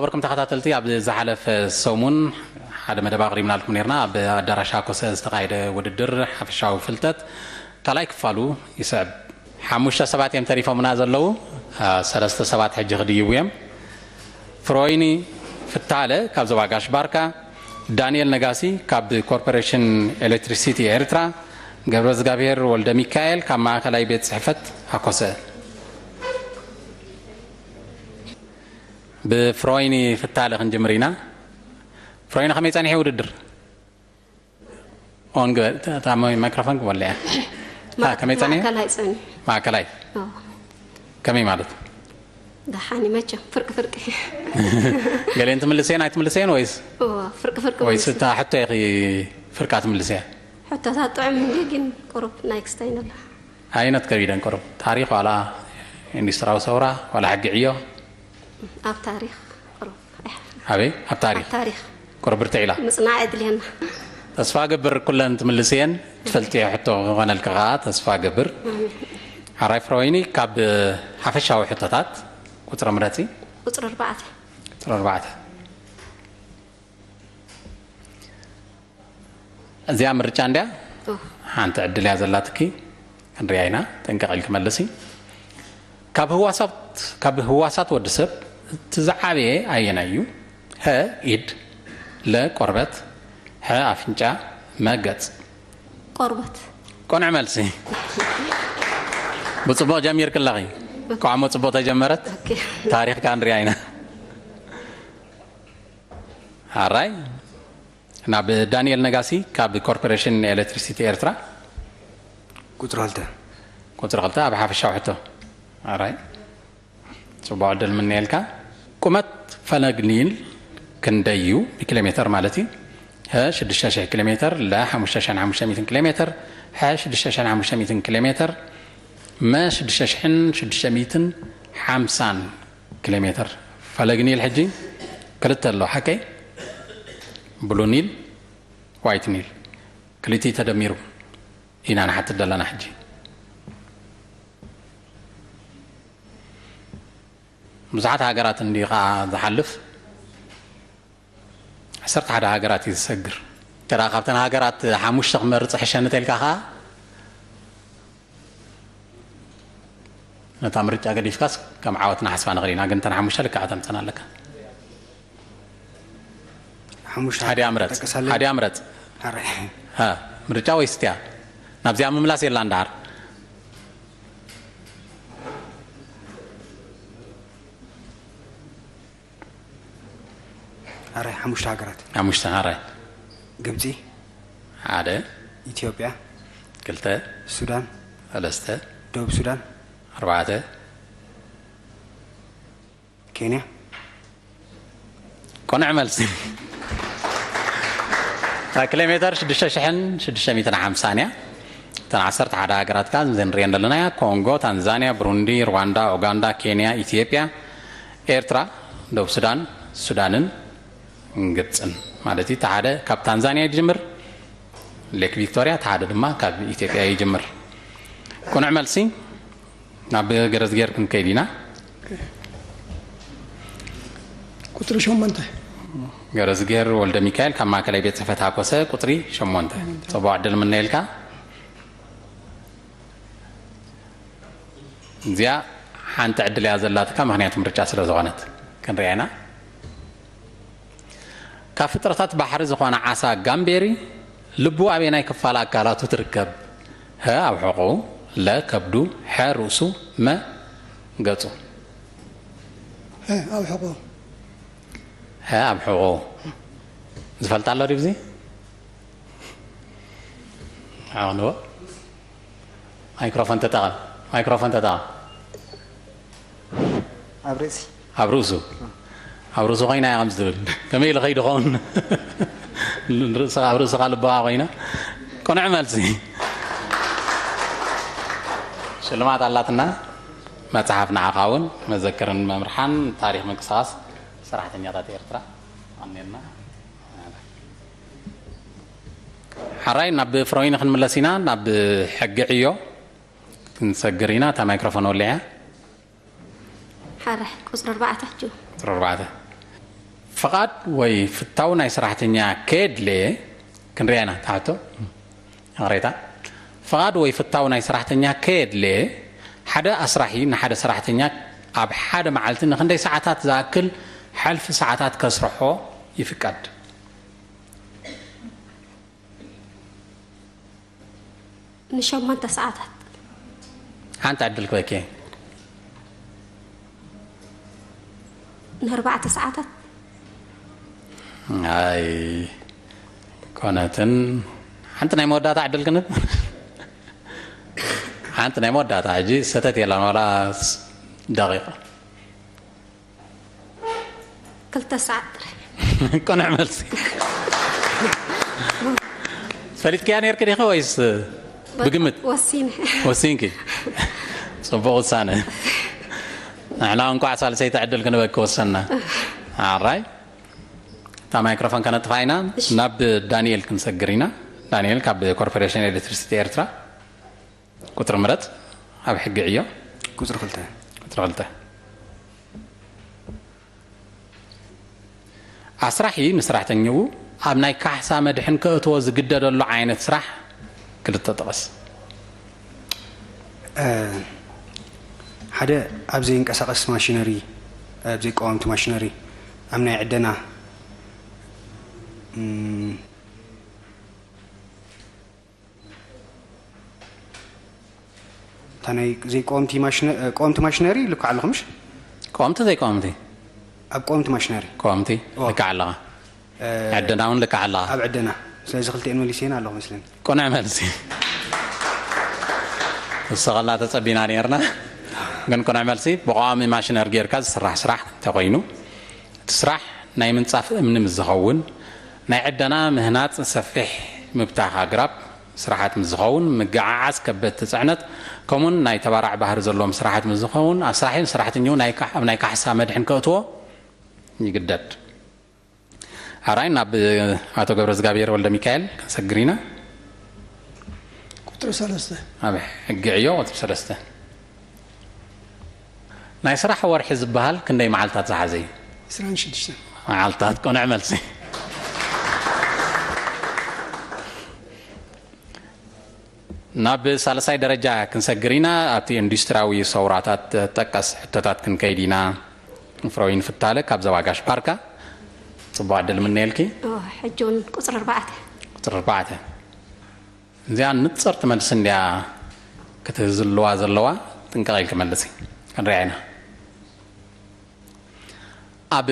ክቡርኩም ተኸታተልቲ፣ ኣብ ዝሓለፈ ሰሙን ሓደ መደብ ኣቕሪብናልኩም ነርና። ኣብ ኣዳራሽ ኣኮሰ ዝተኻየደ ውድድር ሓፈሻዊ ፍልጠት ካልኣይ ክፋሉ ይስዕብ። ሓሙሽተ ሰባት እዮም ተሪፎምና ዘለዉ። አ፣ ሰለስተ ሰባት ሕጂ ክድይቡ እዮም። ፍሮይኒ ፍታለ ካብ ዞባ ጋሽ ባርካ፣ ዳንኤል ነጋሲ ካብ ኮርፖሬሽን ኤሌክትሪሲቲ ኤርትራ፣ ገብረ እግዚኣብሔር ወልደ ሚካኤል ካብ ማእከላይ ቤት ጽሕፈት ኣኮሰ። ብፍሮይኒ ፍታለ ክንጅምር ኢና። ፍሮይኒ ከመይ ጸኒሑ ውድድር? ኦን ግበር፣ እታ፣ እታ ማይ-፣ ማይክሮፎን ክበልዕ እያ። እታ ማ-፣ ከመይ ጸኒሑ? ማእከላይ ጸኒሑ። ማእከላይ? ኣዎ። ከመይ ማለት? ደሓን እዩ መቸም፣ ፍርቂ ፍርቂ። ገሊአን ትምልሰየን ኣይትምልሰየን ወይስ? እዎ፣ ፍርቂ ፍርቂ ወይስ መልሲ። እታ ሕቶ ኢኺ ፍርቃ ትምልሰያ? ሕቶታት ጥዑም እንድዩ፣ ግን ቁሩብ ናይ ክስታይ ነላ። ኣየነት ከቢደን ቁሩብ? ታሪኽ ዋላ ኢንዱስትራዊ ሰውራ ዋላ ሕጊ ዕዮ? ኣብ ታሪኽ ቁሩብ። ኣበይ? ኣብ ታሪኽ? ኣብ ታሪኽ። ቁሩብ ብርትዕ ኢላ። ምጽናዕ የድልየና። ተስፋ ገብር ኩለን ትምልስየን ትፈልጥዮ ሕቶ ክኾነልካ ከኣ ተስፋ ገብር። ኣሜን። ሓራይ ፍረወይኒ ካብ ሓፈሻዊ ሕቶታት ቁጽሪ ምረጺ። ቁጽሪ ኣርባዕተ። ቁጽሪ ኣርባዕተ። እዚኣ ምርጫ እንድያ። ኦ። ሓንቲ ዕድል እያ ዘላትኪ። ክንሪኣ ኢና። ጥንቅቕ ኢልኪ መልሲ። ካብ ህዋሳት፣ ካብ ህዋሳት ወዲ ሰብ እቲ ዝዓበየ ኣየናይ እዩ? ሀ፣ ኢድ፣ ለ፣ ቆርበት፣ ሐ፣ ኣፍንጫ፣ መ፣ ገጽ። ቆርበት። ቅኑዕ መልሲ። ብጽቡቕ ጀሚርኪ ኣለኺ። እኳ እሞ ጽቡቕ ተጀመረት። ኦኬ። ታሪኽ ከኣ ንሪኣ ኢና። ኣራይ፣ ናብ ዳንኤል ነጋሲ ካብ ኮርፖሬሽን ኤሌክትሪሲቲ ኤርትራ። ቁጽሪ ክልተ። ቁጽሪ ክልተ ኣብ ሓፈሻዊ ሕቶ። ኣራይ። ጽቡቕ ዕድል ምነየልካ። ቁመት ፈለግ ኒል ክንደይ እዩ? ብኪሎ ሜተር ማለት እዩ። ሀ ሽዱሽተ ሽሕ ኪሎ ሜተር፣ ለ ሓሙሽተ ሽሕን ሓሙሽተ ሚእትን ኪሎ ሜተር፣ ሐ ሽዱሽተ ሽሕን ሓሙሽተ ሚእትን ኪሎ ሜተር፣ መ ሽዱሽተ ሽሕን ሽዱሽተ ሚእትን ሓምሳን ኪሎ ሜተር። ፈለግ ኒል ሕጂ ክልተ ኣሎ፣ ሓቀይ? ብሉ ኒል፣ ዋይት ኒል። ክልቲኡ ተደሚሩ ኢና ንሓትት ዘለና ሕጂ። ብዙሓት ሃገራት እንዲ ኸዓ ዝሓልፍ፣ ዓሰርተ ሓደ ሃገራት እዩ ዝሰግር። እንተ ደኣ ካብተን ሃገራት ሓሙሽተ ክመርጽ ሕሸኒ ተልካ ኸዓ፣ ነታ ምርጫ ገዲፍካስ ከም ዓወት ንሓስባ ንኽእል ኢና፣ ግን እተን ሓሙሽተ ልክዕ ተምጸን ኣለካ። ሓሙሽተ ሃዲያ ምረጽ። ጠቅሳለይ። ሃዲያ ምረጽ። ኣረ። ሃ፣ ምርጫ ወይ ስትያ? ናብዚኣ ምምላስ የላን ደሓር። ኣረ፣ ሓሙሽተ ሃገራት። ሓሙሽተ፣ ኣረ። ግብጺ። ሓደ። ኢትዮጵያ። ክልተ። ሱዳን። ሰለስተ። ደቡብ ሱዳን። ኣርባዕተ። ኬንያ። ቅኑዕ መልሲ። እታ ኪሎ ሜተር ሽዱሽተ ሽሕን ሽዱሽተ ሚእትን ሓምሳን እያ። እተን ዓሰርተ ሓደ ሃገራት ከኣ እዘን ንሪአን ዘለና እያ። ኮንጎ፣ ታንዛንያ፣ ብሩንዲ፣ ሩዋንዳ፣ ኡጋንዳ፣ ኬንያ፣ ኢትዮጵያ፣ ኤርትራ፣ ደቡብ ሱዳን፣ ሱዳንን ግብጽን ማለት እዩ። እቲ ሓደ ካብ ታንዛንያ ይጅምር፣ ሌክ ቪክቶርያ፣ እቲ ሓደ ድማ ካብ ኢትዮጵያ ይጅምር። ቅኑዕ መልሲ። ናብ ገረዝጌር ክንከይድ ኢና። ቁጽሪ ሸሞንተ። ገረዝጌር ወልደ ሚካኤል ካብ ማእከላይ ቤት ጽሕፈት ሃኮሰ ቁጽሪ ሸሞንተ። ጽቡቕ ዕድል ምነየልካ። እዚኣ ሓንቲ ዕድል እያ ዘላትካ፣ ምኽንያቱ ምርጫ ስለ ዝኾነት። ክንሪኣ ኢና። ካብ ፍጥረታት ባሕሪ ዝኾነ ዓሳ ጋምቤሪ ልቡ ኣበየናይ ክፋል ኣካላቱ ትርከብ? ሀ ኣብ ሕቖኡ፣ ለ ከብዱ፣ ሐ ርእሱ፣ መ ገጹ። ሀ ኣብ ሕቖኡ። ሀ ኣብ ሕቖኡ። ዝፈልጥ ኣሎ ድዩ ብዚ? ኣቕንቦ። ማይክሮፎን ተጠቐም። ማይክሮፎን ተጠቐም። ኣብ ርእሲ። ኣብ ርእሱ። ኣብ ርእሱ ኮይና እያ ከምዚ ትብል። ከመይ ኢሉ ከይዱ ኸውን? ርእስኻ፣ ኣብ ርእስኻ ልብኻ ኮይና። ቅኑዕ መልሲ። ሽልማት ኣላትና። መጽሓፍ ንዓኻ እውን፣ መዘክርን መምርሓን ታሪኽ ምንቅስቓስ ሰራሕተኛታት ኤርትራ። ኣኔና። ሓራይ ናብ ፍሮይን ክንምለስ ኢና፣ ናብ ሕጊ ዕዮ ክንሰግር ኢና። እታ ማይክሮፎን ወሊዓ። ሓራይ ቁጽሪ ኣርባዕተ ሕጂ። ቁጽሪ ኣርባዕተ። ፍቓድ ወይ ፍታው ናይ ሰራሕተኛ ከየድለየ፣ ክንሪኣ ኢና እታ ሕቶ። ይቕሬታ። ፍቓድ ወይ ፍታው ናይ ሰራሕተኛ ከየድለየ፣ ሓደ ኣስራሒ ንሓደ ሰራሕተኛ ኣብ ሓደ መዓልቲ ንኽንደይ ሰዓታት ዝኣክል ሕልፊ ሰዓታት ከስርሖ ይፍቀድ? ንሸሞንተ ሰዓታት። ሓንቲ ዕድል ክበኪ። ንኣርባዕተ ሰዓታት። ኣይ ኮነትን። ሓንቲ ናይ መወዳእታ ዕድል ክንብ። ሓንቲ ናይ መወዳእታ፣ ሕጂ ሰተት የላን ዋላ ደቂቃ። ክልተ ሰዓት ጥራይ። ቅኑዕ መልሲ። ፈሊጥክያ ነርኪ ዲኺ ወይስ ብግምት? ወሲነ። ወሲንኪ። ጽቡቕ ውሳነ። ንሕና እንኳዕ ሳልሰይቲ ዕድል ክንበኪ ወሰና። ኣራይ፣ እታ ማይክሮፎን ከነጥፋ ኢና። ናብ ዳንኤል ክንሰግር ኢና። ዳንኤል ካብ ኮርፖሬሽን ኤሌክትሪሲቲ ኤርትራ። ቁጽሪ ምረጽ። ኣብ ሕጊ ዕዮ። ቁጽሪ ክልተ። ቁጽሪ ክልተ። ኣስራሒ ንሰራሕተኛኡ ኣብ ናይ ካሕሳ መድሕን ከእትዎ ዝግደደሉ ዓይነት ስራሕ ክልተ ጥቐስ። ሓደ ኣብ ዘይንቀሳቐስ ማሽነሪ፣ ኣብ ዘይቀዋምቲ ማሽነሪ፣ ኣብ ናይ ዕደና፣ እም፣ እታ ናይ ዘይቀወምቲ ማሽነ-፣ ቀወምቲ ማሽነሪ ልክዕ ኣለኹ ምሽ? ቀወምቲ ዘይቀወምቲ? ኣብ ቀወምቲ ማሽነሪ። ቀወምቲ ኦ። ልክዕ ኣለኻ። እ፣ ዕደና እውን ልክዕ ኣለኻ። ኣብ ዕደና። ስለዚ ክልቲኤን መሊሰየን ኣለኹ መስለኒ። ቅኑዕ መልሲ። ንስኸላ ተጸቢና ነርና። ግን ቅኑዕ መልሲ ብቐዋሚ ማሽነር ጌርካ ዝስራሕ ስራሕ እንተኾይኑ፣ እቲ ስራሕ ናይ ምንጻፍ እምኒ ምስ ዝኸውን፣ ናይ ዕደና ምህናጽ ሰፊሕ ምብታኽ ኣግራብ ስራሓት ምስ ዝኸውን፣ ምግዓዓዝ ከበድቲ ጽዕነት ከምኡውን ናይ ተባራዕ ባህሪ ዘለዎም ስራሓት ምስ ዝኸውን፣ ኣስራሒ ንሰራሕተኛኡ ናይ ካሕ-፣ ኣብ ናይ ካሕሳ መድሕን ከእትዎ ይግደድ። ኣራይ ናብ ኣቶ ገብረዝጋብሔር ወልደሚካኤል ክንሰግር ኢና። ቁፅሪ ሰለስተ። ኣብ ሕጊ ዕዮ ቁፅሪ ሰለስተ። ናይ ስራሕ ወርሒ ዝበሃል ክንደይ መዓልታት ዝሓዘ እዩ? ዕስራን ሽዱሽተን። መዓልታት ቅኑዕ መልሲ። ናብ ሳልሳይ ደረጃ ክንሰግር ኢና። ኣብቲ ኢንዱስትሪያዊ ሰውራታት ጠቀስ ሕቶታት ክንከይድ ኢና። ፍሮይን ፍታለ ካብ ዘባጋሽ ባርካ፣ ጽቡቕ ዕድል ምነየልኪ። ሕጂ እውን ቁፅሪ ኣርባዕተ። ቁፅሪ ኣርባዕተ። እዚኣ ንጽርቲ መልሲ እንድያ ክትህዝልዋ ዘለዋ፣ ጥንቅቕ ኢልኪ መልሲ። ክንሪኣ ኢና። ኣብ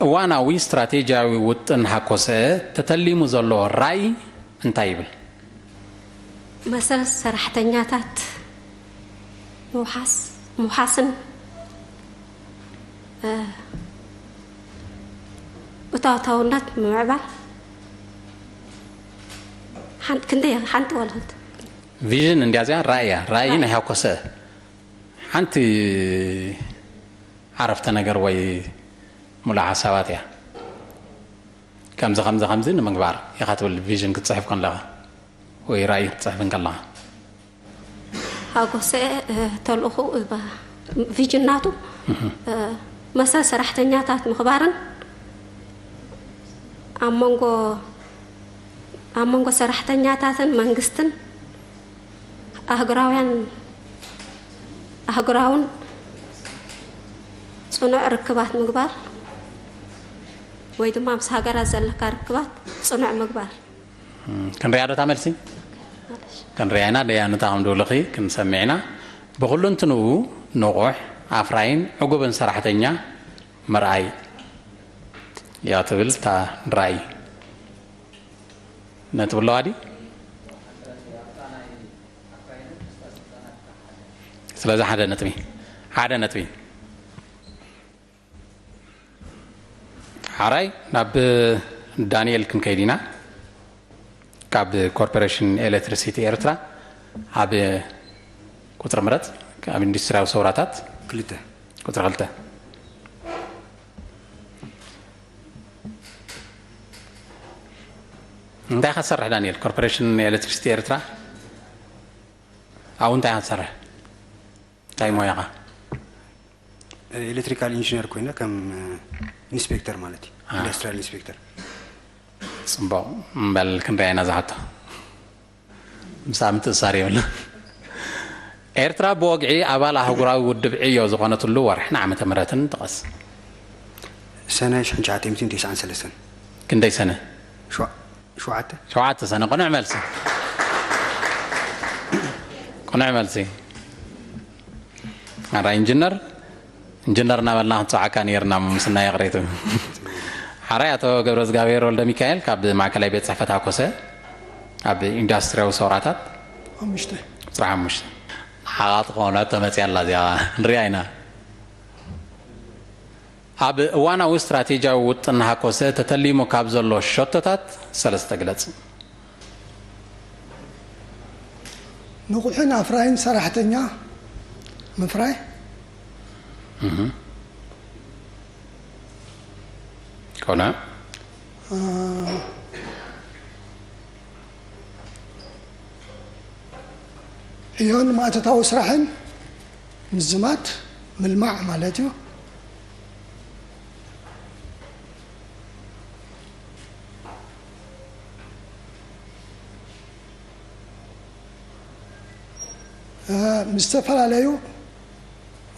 እዋናዊ ስትራቴጂያዊ ውጥን ሃኮሰ ተተሊሙ ዘሎ ራእይ እንታይ ይብል? መሰል ሰራሕተኛታት ምውሓስ ምውሓስን፣ እ፣ እታወታውነት ምምዕባል። ሓንቲ ክንደይ ሓንቲ ዋላ ክልተ። ቪዥን እንድያ እዚኣ፣ ራእይ እያ። ራእይ ናይ ሃኮሰ ሓንቲ ዓረፍተ ነገር ወይ ሙሉእ ሓሳባት እያ። ከምዚ ከምዚ ከምዚ ንምግባር ኢኻ ትብል፣ ቪዥን ክትጽሕፍ ከለኻ ወይ ራእይ ክትጽሕፍ እንከለኻ። ሃጎሰ፣ እ፣ ተልእኹ፣ እ፣ ባ-፣ ቪዥን ናቱ፣ እ፣ መሰል ሰራሕተኛታት ምኽባርን ኣብ መንጎ፣ ኣብ መንጎ ሰራሕተኛታትን መንግስትን ኣህጉራውያን፣ ኣህጉራውን ጽኑዕ ርክባት ምግባር ወይ ድማ ምስ ሃገራት ዘለካ ርክባት ጽኑዕ ምግባር። ክንሪኣ ዶ እታ መልሲ? ክንሪኣ ኢና። ደያኑ እንታይ ከም ድብሉኺ ክንሰምዕ ኢና። ብኹሉ እንትንኡ ንቑሕ፣ ኣፍራይን ዕጉብን ሰራሕተኛ ምርኣይ እያ ትብል እታ ራእይ። ነጥቢ ኣለዋ ድዩ? ስለዚ ሓደ ነጥቢ፣ ሓደ ነጥቢ። ሓራይ ናብ ዳንኤል ክንከይድ ኢና። ካብ ኮርፖሬሽን ኤሌክትሪሲቲ ኤርትራ ኣብ ቁፅሪ ምረፅ፣ ኣብ ኢንዱስትሪያዊ ሰውራታት ክልተ። ቁፅሪ ክልተ። እንታይ ኢኻ ትሰርሕ ዳንኤል? ኮርፖሬሽን ኤሌክትሪሲቲ ኤርትራ ኣብኡ እንታይ ኢኻ ትሰርሕ? እንታይ ሞያኻ? ኤሌክትሪካል ኢንጂነር ኮይነ ከም ኢንስፔክተር ማለት እዩ። ኢንዱስትሪያል ኢንስፔክተር። ፅቡቕ እምበል ክንሪኣ ኢና ዝሓቶ። ምሳኣ ምትእሳር የብሉ። ኤርትራ ብወግዒ ኣባል ኣህጉራዊ ውድብ ዕዮ ዝኾነትሉ ወርሕን ዓመተ ምህረትን ጥቀስ። ሰነ ሽሕን ትሽዓተ ሚእትን ተስዓን ሰለስተን። ክንደይ ሰነ? ሸውዓተ። ሸውዓተ ሰነ። ቅኑዕ መልሲ። ቅኑዕ መልሲ። ኣራ ኢንጂነር እንጅነር እናበልና ክንፅውዓካ ነይርና ምስናይ ይቕሬቱ። ሓራይ ኣቶ ገብረ እግዚኣብሔር ወልደ ሚካኤል ካብ ማእከላይ ቤት ፅሕፈት ሃኮሰ ኣብ ኢንዱስትሪያዊ ሰውራታት ሓሙሽተ። ቁፅሪ ሓሙሽተ። ሓቓ ዝኾነ ተመፅያ ኣላ እዚኣ ንሪኣ ኢና። ኣብ እዋናዊ ስትራቴጂያዊ ውጥን ሃኮሰ ተተሊሙ ካብ ዘሎ ሸቶታት ሰለስተ ግለፅ። ንቑሕን ኣፍራይን ሰራሕተኛ ምፍራይ። ኮነ ዕዮን ማእቶታዊ ስራሕን ምዝማት ምልማዕ ማለት እዩ። ምስ ዝተፈላለዩ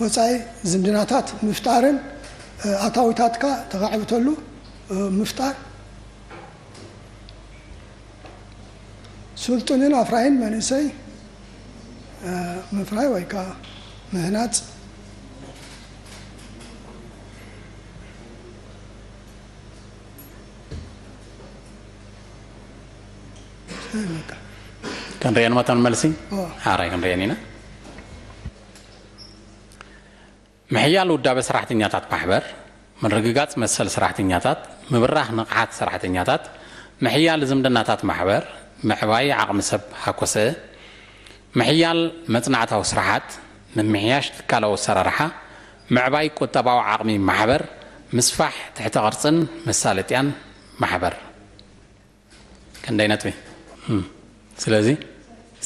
ወፃኢ ዝምድናታት ምፍጣርን ኣታዊታትካ ተኻዕብተሉ ምፍጣር። ስልጡንን ኣፍራይን መንእሰይ ምፍራይ ወይ ከዓ ምህናፅ። ክንሪአን መታን መልሲ ሓራይ ክንሪአን ኢና። ምሕያል ውዳበ ሰራሕተኛታት ማሕበር፣ ምርግጋፅ መሰል ሰራሕተኛታት፣ ምብራኽ ንቕሓት ሰራሕተኛታት፣ ምሕያል ዝምድናታት ማሕበር፣ ምዕባይ ዓቕሚ ሰብ ሃኮሰ፣ ምሕያል መፅናዕታዊ ስራሓት፣ ምምሕያሽ ትካላዊ ኣሰራርሓ፣ ምዕባይ ቁጠባዊ ዓቕሚ ማሕበር፣ ምስፋሕ ትሕተ ቅርፅን መሳለጥያን ማሕበር። ክንደይ ነጥቢ? ስለዚ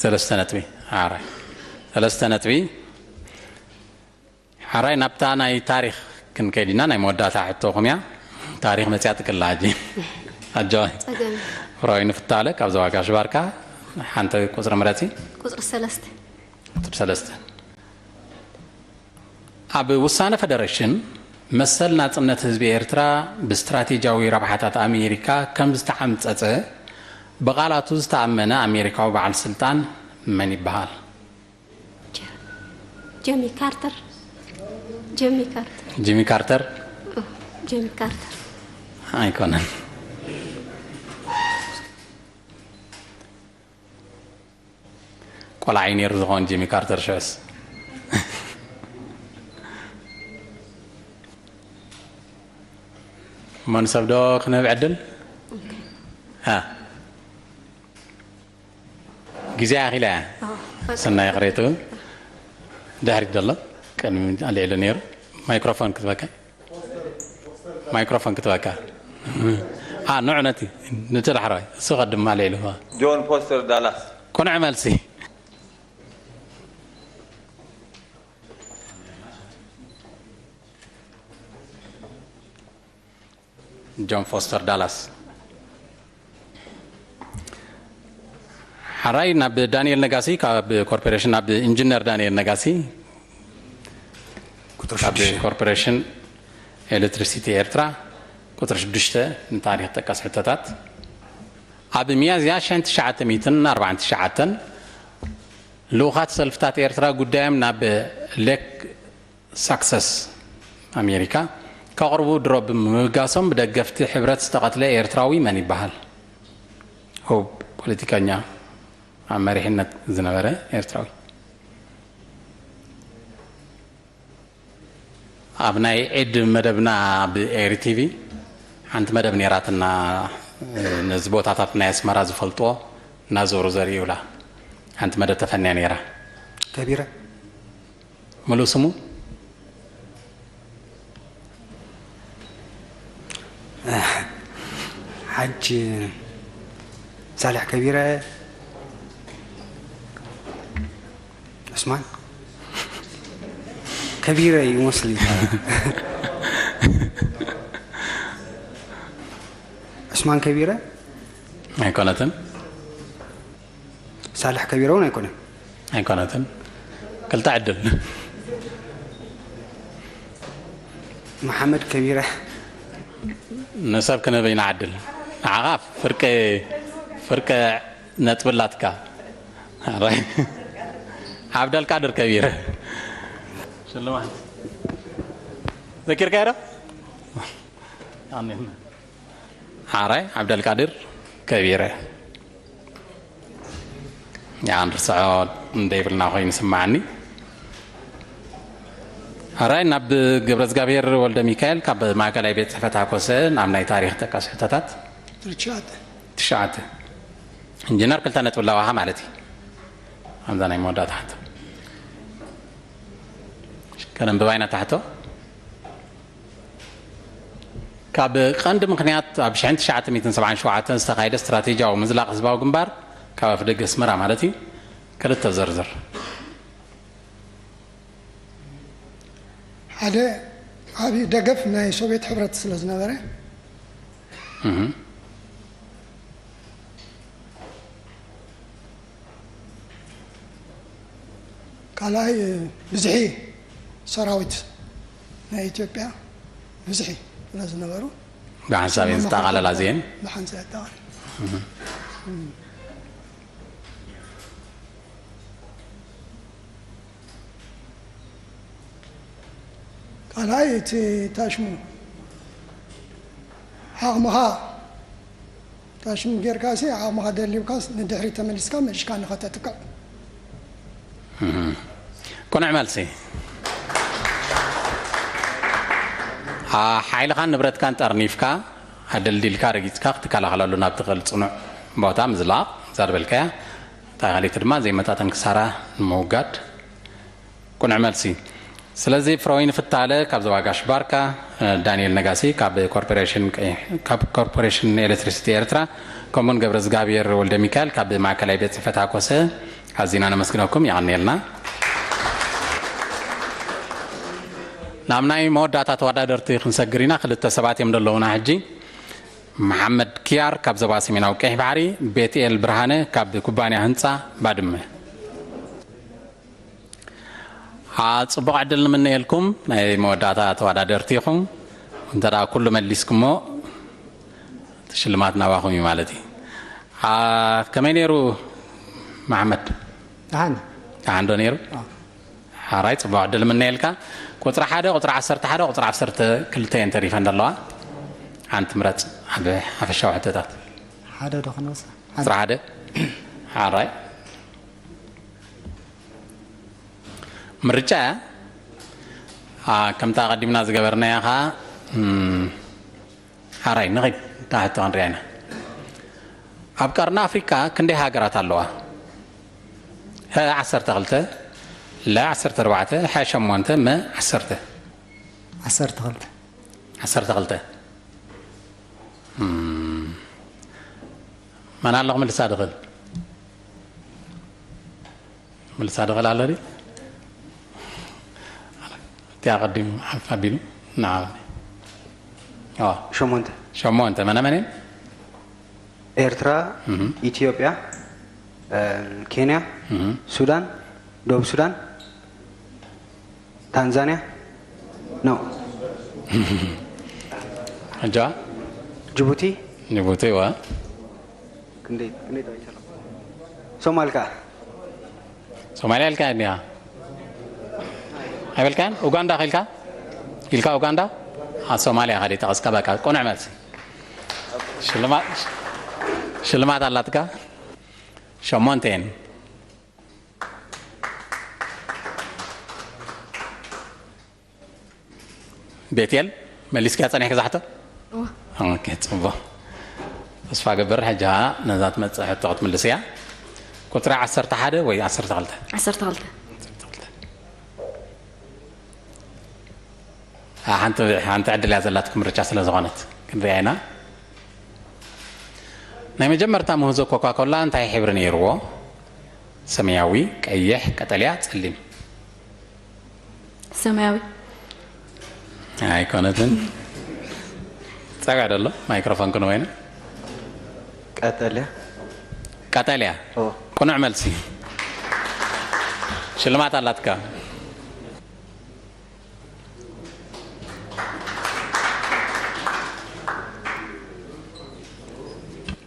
ሰለስተ ነጥቢ። ሓራይ ሰለስተ ነጥቢ። ሓራይ ናብታ ናይ ታሪኽ ክንከይድ ኢና። ናይ መወዳእታ ሕቶኹም እያ። ታሪኽ መፅያ ትክላ ሕጂ። ኣጆ ጸገም ፍራዊ ንፍታለ ካብ ዘዋጋ ሽባርካ ሓንቲ ቁፅሪ ምረፂ። ቁፅሪ ሰለስተ ቁፅሪ ሰለስተ። ኣብ ውሳነ ፈደረሽን መሰል ናጽነት ህዝቢ ኤርትራ ብስትራቴጂያዊ ረብሓታት ኣሜሪካ ከም ዝተዓምጸጸ ብቓላቱ ዝተኣመነ ኣሜሪካዊ በዓል ስልጣን መን ይበሃል? ጀሚ ካርተር ጀሚ ካርተር ጂሚ ካርተር ጀሚ ካርተር ኣይኮነን። ቆልዓ እዩ ነይሩ ዝኸውን ጂሚ ካርተር ሽዑስ። እሞ ንሰብ ዶ ክንህብ ዕድል? ሃ። ግዜ ኣኺላ እያ። ሰናይ ይቕሬቱ። ድሕሪት ዘሎ ቅድሚ ኣልዒሉ ነይሩ። ማይክሮፎን ክትበካ። ማይክሮፎን ክትበካ። ኣ ንዑ ነቲ ነቲ ዳሕራዋይ እሱ ቀድማ ኣልዒሉ። ጆን ፎስተር ዳላስ። ቅኑዕ መልሲ። ጆን ፎስተር ዳላስ። ሓራይ ናብ ዳንኤል ነጋሲ ካብ ኮርፖሬሽን ናብ ኢንጂነር ዳንኤል ነጋሲ ቁፅሪ ካብ ሽዱሽተ። ኮርፖሬሽን ኤሌክትሪሲቲ ኤርትራ ቁፅሪ ሽዱሽተ ንታሪክ ጠቀስ ሕቶታት። ኣብ ሚያዝያ ሽሕን ትሽዓተ ሚእትን ኣርባዓን ትሽዓተን ልኡኻት ሰልፍታት ኤርትራ ጉዳዮም ናብ ሌክ ሳክሰስ ኣሜሪካ ከቕርቡ ድሮ ብምብጋሶም ብደገፍቲ ሕብረት ዝተቐትለ ኤርትራዊ መን ይበሃል? ሆብ ፖለቲከኛ ኣብ መሪሕነት ዝነበረ ኤርትራዊ። ኣብ ናይ ዒድ መደብና ኣብ ኤሪ ቲቪ ሓንቲ መደብ ነይራትና፣ ነዚ ቦታታት ናይ ኣስመራ ዝፈልጥዎ እናዞሩ ዘርእዩላ ሓንቲ መደብ ተፈንያ ነይራ። ከቢረ ምሉእ ስሙ ሓጅ ሳልሕ ከቢረ ዑስማን። ከቢረ ይመስል። ዑስማን ከቢረ? ኣይኮነትን። ሳልሕ ከቢረ እውን ኣይኮነን። ኣይኮነትን። ክልተ ዕድል። መሓመድ ከቢረ? ንሰብ ክንህብ ኢና ዕድል። ንዓኻ ፍርቂ ፍርቂ ነጥቢ ኣላትካ። ዓብደልቃድር ከቢረ። ሽልማት ዘኪርካዮ ዶ? ኣሜን። ሓራይ ዓብደልቃድር ከቢረ። ያ ንርስዖ እንደይብልና ኮይኑ ይስምዓኒ። ሓራይ ናብ ገብረ እግዚኣብሔር ወልደ ሚካኤል ካብ ማእከላይ ቤት ጽሕፈት ሃኮሰ ናብ ናይ ታሪኽ ጠቀስ ሕቶታት። ትሽዓተ። ትሽዓተ። ኢንጂነር ክልተ ነጥቢ ኣለዋኻ ማለት እዩ። ኣብዛ ናይ መወዳእታ ሕቶ ከነንብባ ኢና እታ ሕቶ። ካብ ቀንዲ ምኽንያት ኣብ ሽሕን ትሽዓተ ሚእትን ሰብዓን ሸውዓተን ዝተኻየደ ስትራቴጂያዊ ምዝላቕ ህዝባዊ ግንባር ካብ ኣፍደገ ኣስመራ ማለት እዩ ክልተ ዘርዝር። ሓደ ዓብዪ ደገፍ ናይ ሶቪየት ሕብረት ስለ ዝነበረ ካልኣይ ብዝሒ ሰራዊት ናይ ኢትዮጵያ ብዝሒ ስለ ዝነበሩ ብሓንሳብ እየን ዝጠቓለላ እዚአን። ብሓንሳብ የጠቓልል። ካልኣይ እቲ ታሽሙ ዓቕምኻ ታሽሙ ጌርካ ሲ ዓቕምኻ ደሊብካስ ንድሕሪት ተመሊስካ መሊስካ ንኸተጥቅዕ። ቅኑዕ መልሲ። ሓይልኻን ንብረትካን ጠርኒፍካ ኣደልዲልካ ረጊፅካ ክትከላኸለሉ ናብ ትኽእል ፅኑዕ ቦታ ምዝላቕ እዛ ዝበልካያ እታ ካልኣይቲ ድማ ዘይመጣጠን ክሳራ ንምውጋድ ቅኑዕ መልሲ። ስለዚ ፍረወይኒ ፍታለ ካብ ዞባ ጋሽ ባርካ፣ ዳንኤል ነጋሲ ካብ ኮርፖሬሽን ቀይ- ካብ ኮርፖሬሽን ኤሌክትሪሲቲ ኤርትራ ከምኡውን ገብረ ዝጋብሔር ወልደ ሚካኤል ካብ ማእከላይ ቤት ጽሕፈት ሃኮሰ ኣዚና ነመስግነኩም። የቐንየልና። ናብ ናይ መወዳእታ ተወዳደርቲ ክንሰግር ኢና። ክልተ ሰባት እዮም ዘለዉና ሕጂ። መሓመድ ኪያር ካብ ዞባ ሰሜናዊ ቀይሕ ባሕሪ፣ ቤትኤል ብርሃነ ካብ ኩባንያ ህንጻ ባድመ። ጽቡቕ ዕድል ንምነየልኩም ናይ መወዳእታ ተወዳደርቲ ኢኹም። እንተ ደኣ ኩሉ መሊስኩሞ እቲ ሽልማት ናባኹም እዩ ማለት እዩ። ከመይ ነይሩ መሓመድ? ደሓን። ደሓን ዶ ነይሩ? ሓራይ ጽቡቕ ዕድል ምነየልካ። ቁጽሪ ሓደ፣ ቁጽሪ ዓሰርተ ሓደ፣ ቁጽሪ ዓሰርተ ክልተ እየን ተሪፈን ዘለዋ። ሓንቲ ምረጽ ኣብ ሓፈሻዊ ሕቶታት። ሓደ ዶ ክንወስድ? ቁጽሪ ሓደ። ሓራይ ምርጫ እያ። ከምታ ኣቐዲምና ዝገበርናያ ኸዓ ሓራይ ንኺድ እታ ሕቶ ክንሪኣ ኢና። ኣብ ቀርኒ ኣፍሪካ ክንደይ ሃገራት ኣለዋ? ሀ ዓሰርተ ክልተ፣ ለ ዓሰርተ ኣርባዕተ፣ ሓ ሸሞንተ፣ መ ዓሰርተ። ዓሰርተ ክልተ። ዓሰርተ ክልተ። መን ኣሎ ክምልሳ ድኽእል? ምልሳ ድኽእል ኣሎ ድዩ? እቲ ኣቐዲሙ ሓፍ ኣቢሉ ንዓ ሸሞንተ። ሸሞንተ መነ መን እየን? ኤርትራ፣ ኢትዮጵያ፣ ኬንያ፣ ሱዳን፣ ደቡብ ሱዳን፣ ታንዛንያ፣ ኖ፣ ሕጃ ጅቡቲ፣ ጅቡቲ ዋ ክንደይ ክንደይ ተባሂሉ? ሶማል ከኣ ሶማልያ ኢልካ እያ እኒኣ ኣይበልካን? ኡጋንዳ ኢልካ ኢልካ ኡጋንዳ ሶማልያ ኢኻ ጠቐስካ። በቃ ቅኑዕ መልሲ። ሽልማት ኣላትካ ሸሞንተ እየን። ቤትኤል መሊስካ ጸኒሕካ ዛሕቶ? ኦኬ ጽቡቕ። ተስፋ ገብር ሕጂ ነዛ ትመጽእ ሕቶ ክትምልስ እያ። ቁጽሪ ዓሰርተ ሓደ ወይ ዓሰርተ ክልተ? ዓሰርተ ክልተ። ሓንቲ ዕድል እያ ዘላትኩም ምርጫ ስለ ዝኾነት ክንሪኣ ኢና። ናይ መጀመርታ ምህዞ ኮካኮላ እንታይ ሕብሪ ነይርዎ? ሰማያዊ፣ ቀይሕ፣ ቀጠልያ፣ ጸሊም። ሰማያዊ። ኣይኮነትን። ጸጋ ደሎ ማይክሮፎን ክንወይነ ቀጠልያ። ቀጠልያ። ኦ። ቅኑዕ መልሲ። ሽልማት ኣላትካ።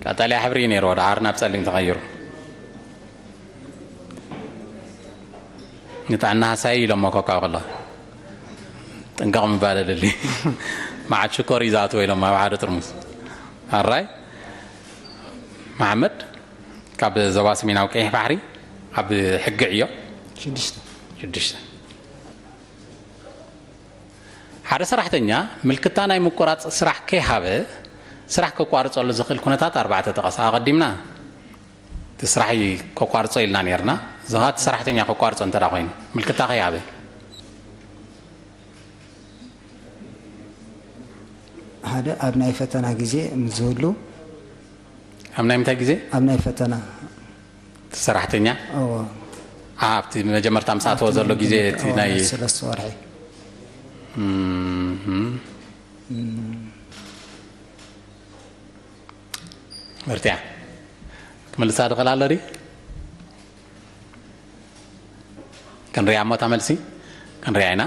ቀጠልያ ሕብሪ እዩ ነይርዎ፣ ደሓር ናብ ጸሊም ተቐይሩ። ንጥዕና ሃሳይ ኢሎሞ ኮካ ኮላ። ጥንቀቕ ምባል ኣደሊ። መዓት ሽኮር እዩ ዝኣትዎ ኢሎም ኣብ ሓደ ጥርሙስ። ኣራይ መሓመድ ካብ ዞባ ሰሜናዊ ቀይሕ ባሕሪ ኣብ ሕጊ ዕዮ ሽዱሽተ ሽዱሽተ ሓደ ሰራሕተኛ ምልክታ ናይ ምቁራፅ ስራሕ ከይሃበ ስራሕ ከቋርፀሉ ዝኽእል ኩነታት ኣርባዕተ ጠቐስ ኣቐዲምና እቲ ስራሕ ከቋርፆ ኢልና ነርና ዝሃት ሰራሕተኛ ከቋርፆ እንተ ኮይኑ ምልክታ ከይሃበ ሓደ ኣብ ናይ ፈተና ግዜ ምስ ዝህሉ ኣብ ናይ ምንታይ ግዜ ኣብ ናይ ፈተና እቲ ሰራሕተኛ እዎ ኣብቲ መጀመርታ ምስ ኣተወ ዘሎ ግዜ እቲ ናይ ሰለስተ ወርሒ ምርትያ ክምልሳ ድኽእል ኣሎ ድዩ? ክንሪኣ እሞ እታ መልሲ ክንሪኣ ኢና።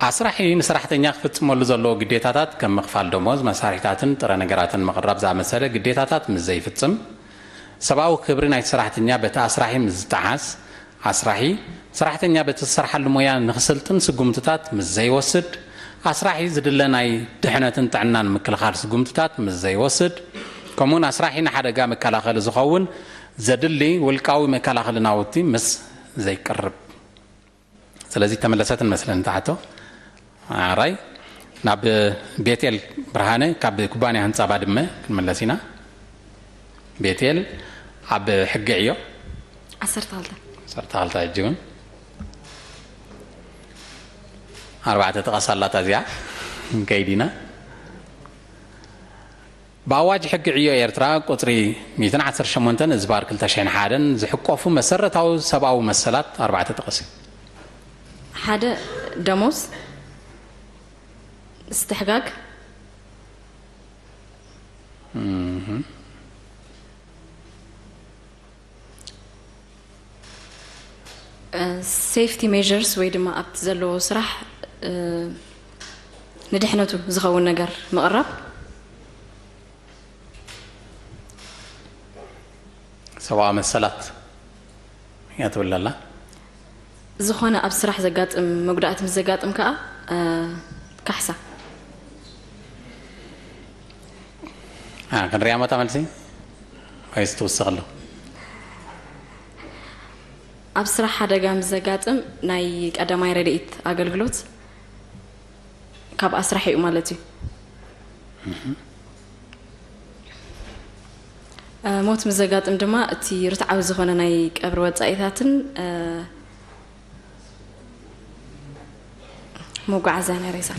ኣስራሒ ንሰራሕተኛ ክፍጽመሉ ዘለዎ ግዴታታት ከም ምኽፋል ደሞዝ፣ መሳርሒታትን ጥረ ነገራትን ምቕራብ ዝኣመሰለ ግዴታታት ምስ ዘይፍጽም፣ ሰብኣዊ ክብሪ ናይቲ ሰራሕተኛ በቲ ኣስራሒ ምስ ዝጠሓስ፣ ኣስራሒ ሰራሕተኛ በቲ ዝሰርሓሉ ሞያ ንኽስልጥን ስጉምትታት ምስ ዘይወስድ፣ ኣስራሒ ዝድለ ናይ ድሕነትን ጥዕናን ምክልኻል ስጉምትታት ምስ ዘይወስድ፣ ከምኡውን ኣስራሒ ንሓደጋ መከላኸሊ ዝኸውን ዘድሊ ውልቃዊ መከላኸሊ ናውቲ ምስ ዘይቅርብ። ስለዚ ተመለሰትን መስለን እታ ሕቶ። ኣራይ ናብ ቤቴል ብርሃነ ካብ ኩባንያ ህንፃ ባድመ ክንመለስ ኢና። ቤቴል ኣብ ሕጊ ዕዮ ዓሰርተ ክልተ ዓሰርተ ክልተ ሕጂ እውን ኣርባዕተ ጥቐስ ኣላታ እዚኣ ከይዲና ብኣዋጅ ሕጊ ዕዮ ኤርትራ ቁጽሪ ሚእትን ዓሰርተ ሸሞንተን እዝባር ክልተ ሽሕን ሓደን ዝሕቆፉ መሰረታዊ ሰብኣዊ መሰላት ኣርባዕተ ጥቕስ እዩ። ሓደ ደሞዝ ምስትሕጋግ ሴፍቲ ሜርስ ወይ ድማ ኣብቲ ዘለዎ ስራሕ ንድሕነቱ ዝኸውን ነገር ምቕራብ ሰብኣዊ መሰላት እያ ትብል ኣላ። ዝኾነ ኣብ ስራሕ ዘጋጥም መጉዳእቲ ምስ ዘጋጥም ከዓ ካሕሳ ክንሪኣ መታ መልሲ ወይስ ትውስኽ ኣሎ? ኣብ ስራሕ ሓደጋ ምስ ዘጋጥም ናይ ቀዳማይ ረድኤት ኣገልግሎት ካብ ኣስራሕ እዩ ማለት እዩ። ሞት ምስ ዘጋጥም ድማ እቲ ርትዓዊ ዝኾነ ናይ ቀብሪ ወፃኢታትን መጓዓዝያ ናይ ሬሳ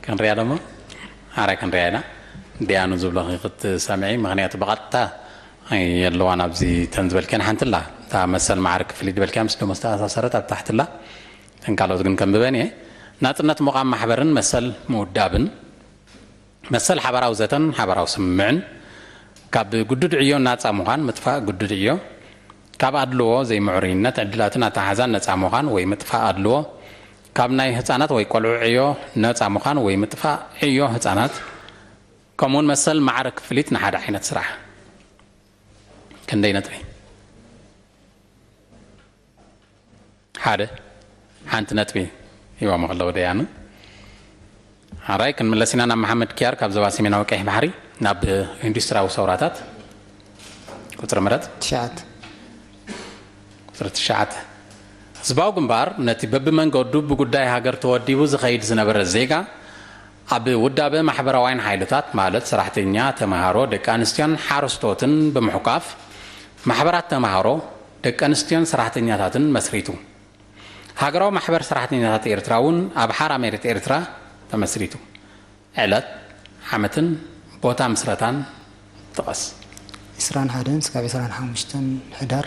ክንሪኣ ደሞ ኣረ ክንሪኣ ኢና። ዲያኑ ዝብሎ ክትሰምዒ፣ ምክንያቱ ብቐጥታ የለዋን ኣብዚ ተን ዝበልክን ሓንቲ ኣላ። እታ መሰል ማዕረ ክፍሊት ዝበልክያ ምስ ደሞዝ ተኣሳሰረት ኣብ ታሕቲ ኣላ። እተን ካልኦት ግን ከንብበን እየ። ናጽነት ምቋም ማሕበርን መሰል ምውዳብን መሰል ሓባራዊ ዘተን ሓባራዊ ስምምዕን ካብ ግዱድ ዕዮ ናጻ ምዃን ምጥፋእ ግዱድ ዕዮ ካብ ኣድልዎ ዘይምዕሩይነት ዕድላትን ኣተሓሕዛን ነጻ ምዃን ወይ ምጥፋእ ኣድልዎ ካብ ናይ ህጻናት ወይ ቆልዑ ዕዮ ነጻ ምዃን ወይ ምጥፋእ ዕዮ ህጻናት ከምኡውን መሰል ማዕረ ክፍሊት ንሓደ ዓይነት ስራሕ ክንደይ ነጥቢ ሓደ ሓንቲ ነጥቢ ሂቦም ከለዉ ደያኑ ኣራይ ክንምለስ ኢና ናብ መሓመድ ኪያር ካብ ዞባ ሰሜናዊ ቀይሕ ባሕሪ ናብ ኢንዱስትሪያዊ ሰውራታት ቁፅሪ ምረጥ ትሽዓተ ቁፅሪ ትሽዓተ ህዝባዊ ግንባር ነቲ በብመንገዱ ብጉዳይ ሃገር ተወዲቡ ዝኸይድ ዝነበረ ዜጋ ኣብ ውዳበ ማሕበራውያን ሓይልታት ማለት ሰራሕተኛ፣ ተምሃሮ፣ ደቂ ኣንስትዮን ሓረስቶትን ብምሕቋፍ ማሕበራት ተምሃሮ፣ ደቂ ኣንስትዮን ሰራሕተኛታትን መስሪቱ። ሃገራዊ ማሕበር ሰራሕተኛታት ኤርትራ እውን ኣብ ሓራ መሬት ኤርትራ ተመስሪቱ። ዕለት፣ ዓመትን ቦታ ምስረታን ጥቐስ። ዕስራን ሓደን ስጋብ ዕስራን ሓሙሽተን ሕዳር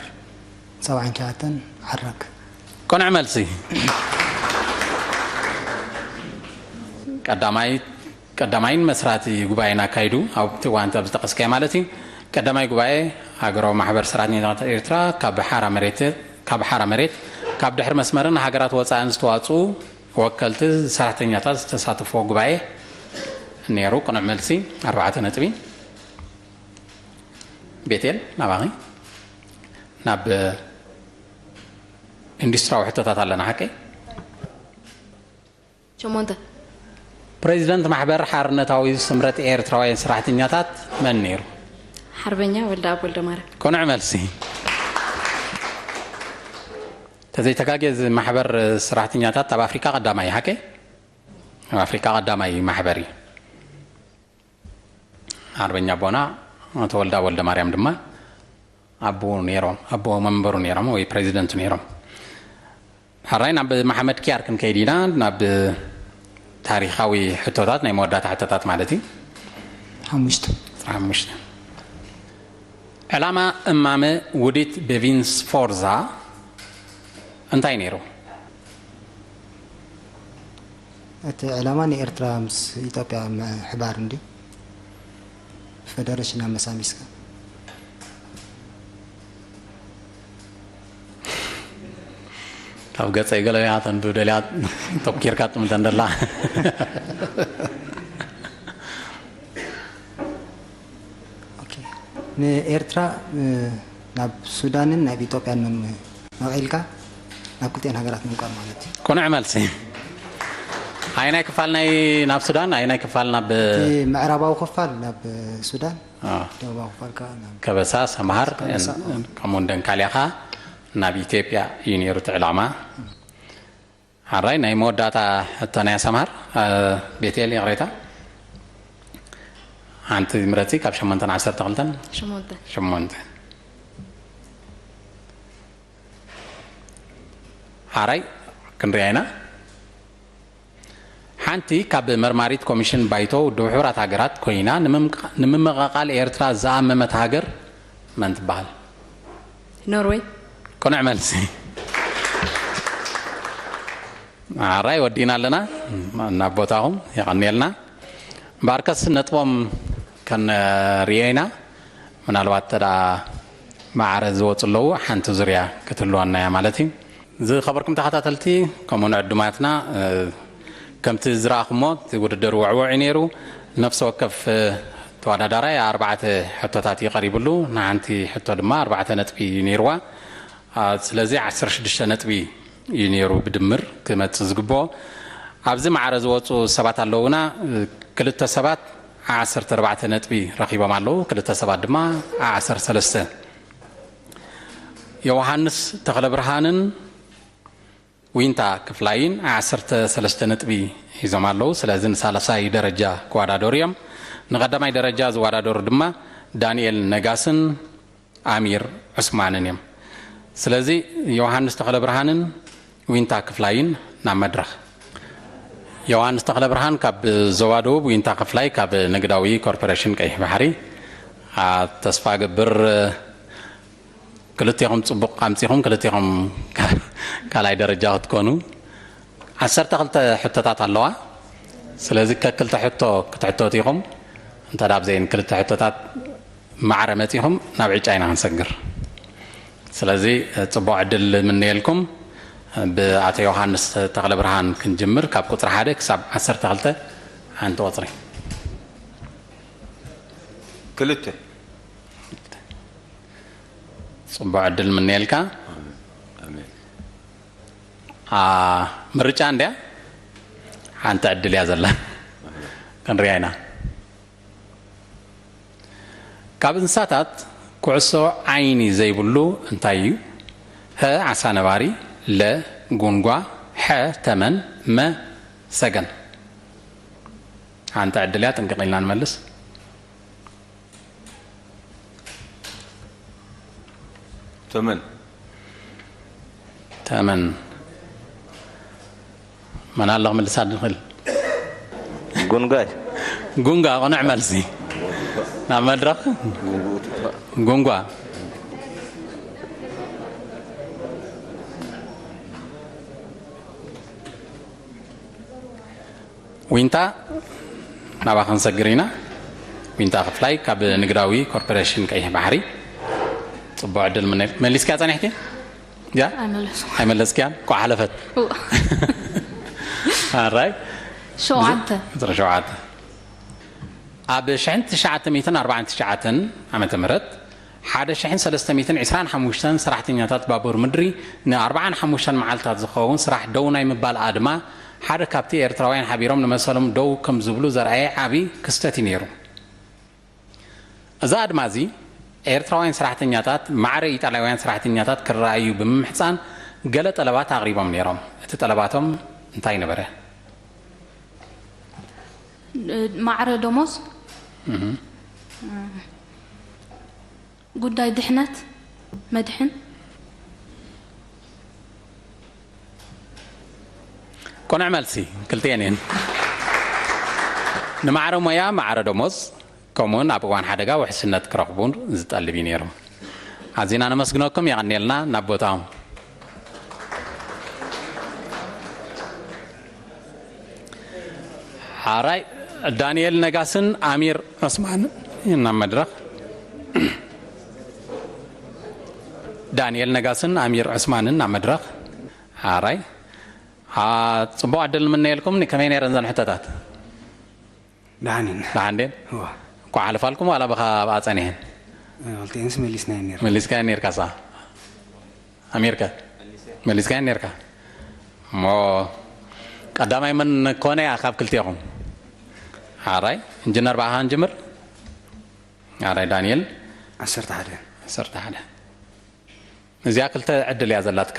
ሰብዓን ትሽዓተን ዓረግ። ቅኑዕ መልሲ። ቀዳማይ ቀዳማይን መስራቲ ጉባኤን ኣካይዱ ኣብቲ እዋን ኣብ ዝጠቀስካዮ ማለት እዩ። ቀዳማይ ጉባኤ ሃገራዊ ማሕበር ሰራሕተኛታት ኤርትራ ካብ ሓራ መሬት ካብ ሓራ መሬት ካብ ድሕሪ መስመርን ሃገራት ወፃእን ዝተዋፅኡ ወከልቲ ሰራሕተኛታት ዝተሳተፍዎ ጉባኤ ነይሩ። ቅኑዕ መልሲ ኣርባዕተ ነጥቢ። ቤቴል ናባኺ ናብ ኢንዱስትሪያዊ ሕቶታት ኣለና ሓቀይ? ሸሞንተ። ፕሬዚደንት ማሕበር ሓርነታዊ ስምረት ኤርትራውያን ሰራሕተኛታት መን ነይሩ? ሓርበኛ ወልደኣብ ወልደማርያም። ቅኑዕ መልሲ። ተዘይተጋጌ እዚ ማሕበር ሰራሕተኛታት ኣብ ኣፍሪካ ቀዳማይ ሓቀይ? ኣብ ኣፍሪካ ቀዳማይ ማሕበር እዩ። ሓርበኛ ኣቦና ኣቶ ወልደኣብ ወልደማርያም ድማ ኣቦኡ ነይሮም ኣቦ መንበሩ ነይሮም ወይ ፕሬዚደንቱ ነይሮም። ሕራይ ናብ መሓመድ ኪያር ክንከይድ ኢና ናብ ታሪኻዊ ሕቶታት ናይ መወዳእታ ሕቶታት ማለት እዩ። ሓሙሽተ ሓሙሽተ ዕላማ እማመ ውዲት ቤቪንስ ፎርዛ እንታይ ነይሩ? እቲ ዕላማ ንኤርትራ ምስ ኢትዮጵያ ምሕባር እንዲ ፈደረሽን ኣመሳሚስካ ካብ ገፀይ ገለ እያ ተንብብ ደልያ ተኪርካ ጥምተ እንደላ ንኤርትራ ናብ ሱዳንን ናብ ኢትዮጵያን መቂልካ ናብ ክልቲኤን ሃገራት ምምቃል ማለት እዩ። ቅኑዕ መልሲ። ኣይናይ ክፋል ናይ ናብ ሱዳን ኣይናይ ክፋል ናብ እቲ ምዕራባዊ ክፋል ናብ ሱዳን ደቡባዊ ክፋል ከዓ ናብ ከበሳ ሰምሃር ከምኡ ደንካልያ ከዓ ናብ ኢትዮጵያ እዩ ነይሩ እቲ ዕላማ። ሓራይ ናይ መወዳእታ ሕቶ ናይ ኣሰምሃር ቤቴል ይቕሬታ ሓንቲ ምረፂ ካብ ሸሞንተ ን ዓሰርተ ክልተን ሸሞንተ ሸሞንተ ሓራይ ክንሪኣ ኢና። ሓንቲ ካብ መርማሪት ኮሚሽን ባይቶ ውድብ ሕቡራት ሃገራት ኮይና ንምምቕቓል ኤርትራ ዝኣመመት ሃገር መን ትበሃል? ኖርወይ። ቅኑዕ መልሲ። ኣራይ ወዲእና ኣለና ናብ ቦታኹም የቐንየልና። እምበኣርከስ ነጥቦም ከነርእዮ ኢና። ምናልባት ተዳ ማዕረ ዝወፁ ኣለዉ ሓንቲ ዙርያ ክትህልወና እያ ማለት እዩ። ዝኸበርኩም ተኸታተልቲ ከምኡ ንዕዱማትና ከምቲ ዝረኣኹሞ እቲ ውድድር ውዕውዕ እዩ ነይሩ። ነፍሲ ወከፍ ተወዳዳራይ ኣርባዕተ ሕቶታት እዩ ቀሪብሉ፣ ንሓንቲ ሕቶ ድማ ኣርባዕተ ነጥቢ እዩ ነይርዋ። ስለዚ ዓሰርተ ሽዱሽተ ነጥቢ እዩ ነይሩ ብድምር ክመፅእ ዝግብኦ። ኣብዚ ማዕረ ዝወፁ ሰባት ኣለውና። ክልተ ሰባት ዓሰርተ ኣርባዕተ ነጥቢ ረኺቦም ኣለዉ፣ ክልተ ሰባት ድማ ዓሰርተ ሰለስተ። ዮሃንስ ተኽለብርሃንን ዊንታ ክፍላይን ዓሰርተ ሰለስተ ነጥቢ ሒዞም ኣለዉ። ስለዚ ንሳልሳይ ደረጃ ክወዳደሩ እዮም። ንቐዳማይ ደረጃ ዝወዳደሩ ድማ ዳንኤል ነጋስን ኣሚር ዑስማንን እዮም። ስለዚ ዮሃንስ ተኽለብርሃንን ዊንታ ክፍላይን ናብ መድረኽ። ዮሃንስ ተኽለብርሃን ካብ ዞባ ደቡብ፣ ዊንታ ክፍላይ ካብ ንግዳዊ ኮርፖሬሽን ቀይሕ ባሕሪ። ተስፋ ገብር ክልቴኹም ፅቡቕ ኣምፂኹም ክልቴኹም ካልኣይ ደረጃ ክትኮኑ። ዓሰርተ ክልተ ሕቶታት ኣለዋ። ስለዚ ከክልተ ሕቶ ክትሕተቱ ኢኹም። እንተ ኣብዘን ክልተ ሕቶታት ማዕረ መፂኹም ናብ ዕጫ ኢና ክንሰግር። ስለዚ ፅቡቕ ዕድል ምነየልኩም። ብኣቶ ዮሃንስ ተኽለብርሃን ክንጅምር ካብ ቁፅሪ ሓደ ክሳብ ዓሰርተ ክልተ ሓንቲ ቁፅሪ። ክልተ። ፅቡቕ ዕድል ምነየልካ። ምርጫ እንድያ ሓንቲ ዕድል እያ ዘላ ክንሪያ ኢና። ካብ እንስሳታት ኩዕሶ ዓይኒ ዘይብሉ እንታይ እዩ? ሀ ዓሳ ነባሪ፣ ለ ጉንጓ፣ ሐ ተመን፣ መ ሰገን። ሓንቲ ዕድል እያ ጥንቅቕ ኢልና ንመልስ። ተመን። ተመን መን ኣሎ ክምልሳ ዝኽእል? ጉንጓይ። ጉንጋ ቅኑዕ መልሲ። ናብ መድረኽ ጉንጓ። ዊንታ፣ ናባኻ ክንሰግር ኢና። ዊንታ ክፍላይ ካብ ንግዳዊ ኮርፖሬሽን ቀይሕ ባሕሪ። ጽቡቕ ዕድል ምነ-፣ መሊስካ ጸኒሕኪ? ያ? ኣይመለስኩ። ኣይመለስክያን? ኳ ሓለፈት። እወ። ኣራይ? ሸውዓተ። ቁጽሪ ሸውዓተ። ኣብ ሽሕን ትሽዓተ ሚእትን ኣርባዓን ትሽዓተን ዓመተ ምህረት ሓደ ሽሕን ሰለስተ ሚእትን ዕስራን ሓሙሽተን ሰራሕተኛታት ባቡር ምድሪ ንኣርባዓን ሓሙሽተን መዓልታት ዝኸውን ስራሕ ደው ናይ ምባል ኣድማ ሓደ ካብቲ ኤርትራውያን ሓቢሮም ንመሰሎም ደው ከም ዝብሉ ዘርኣየ ዓቢ ክስተት እዩ ነይሩ። እዚ ኣድማ እዚ ኤርትራውያን ሰራሕተኛታት ማዕረ ኢጣልያውያን ሰራሕተኛታት ክረኣዩ ብምምሕጻን ገለ ጠለባት ኣቕሪቦም ነይሮም። እቲ ጠለባቶም እንታይ ነበረ? ማዕረ ደሞዝ፣ ጉዳይ ድሕነት፣ መድሕን። ቅኑዕ መልሲ ክልቲኤን እየን። ንማዕረ ሞያ ማዕረ ደሞዝ ከምኡውን ኣብ እዋን ሓደጋ ውሕስነት ክረኽቡ ዝጠልብ እዩ ነይሩ። ኣዚና ነመስግነኩም፣ የቐንየልና። ናብ ቦታኦም። ሓራይ ዳንኤል ነጋስን ኣሚር ዑስማን ናብ መድረኽ። ዳንኤል ነጋስን ኣሚር ዑስማንን ናብ መድረኽ። ሓራይ፣ አ፣ ጽቡቕ ዕድል ንምነየልኩም። ከመይ ነይረን ዘን ሕቶታት? ደሓን ኢና። ደሓን ድየን? እዋ። እኳ ሓለፋልኩም ዋላ ብኻ ኣብኣ ጸኒሐን? ክልቲኤንስ መሊስናዮ ነይርና። መሊስካዮ ነይርካሳ? ኣሚርከ? መሊስካዮ ነይርካ? እሞ ቀዳማይ መን ኮነ እያ ካብ ክልቲኹም? ሓራይ፣ ኢንጂነር ብኣኻ ንጅምር። ሓራይ ዳንኤል። ዓሰርተ ሓደ። ዓሰርተ ሓደ። እዚኣ ክልተ ዕድል እያ ዘላትካ።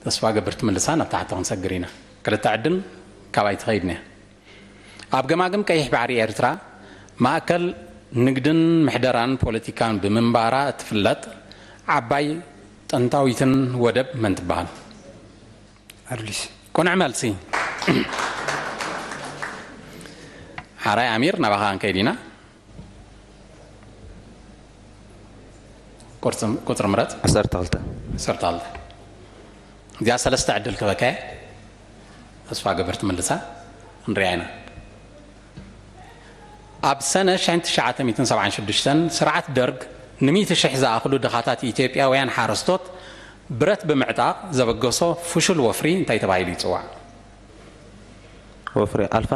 ተስፋ ገብር ትምልሳ፣ ናብታ ሕቶ ክንሰግር ኢና። ክልተ ዕድል ካባይ ትኸይድ እያ። ኣብ ገማግም ቀይሕ ባሕሪ ኤርትራ ማእከል ንግድን ምሕደራን ፖለቲካን ብምንባራ እትፍለጥ ዓባይ ጥንታዊትን ወደብ መን ትበሃል? ኣዱሊስ። ቅኑዕ መልሲ። ሓራይ ኣሚር፣ ናባኻ ክንከይድ ኢና። ቁርጽ-፣ ቁጽሪ ምረጽ። ዓሰርተ ክልተ። ዓሰርተ ክልተ። እዚኣ ሰለስተ ዕድል ክበካ እየ። ተስፋ ገበር ትምልሳ። ክንሪኣ ኢና። ኣብ ሰነ ሽሕን ትሽዓተ ሚእትን ሰብዓን ሽዱሽተን ስርዓት ደርግ ንሚእቲ ሽሕ ዝኣኽሉ ድኻታት ኢትዮጵያውያን ሓረስቶት ብረት ብምዕጣቕ ዘበገሶ ፍሹል ወፍሪ እንታይ ተባሂሉ ይጽዋዕ? ወፍሪ ኣልፋ።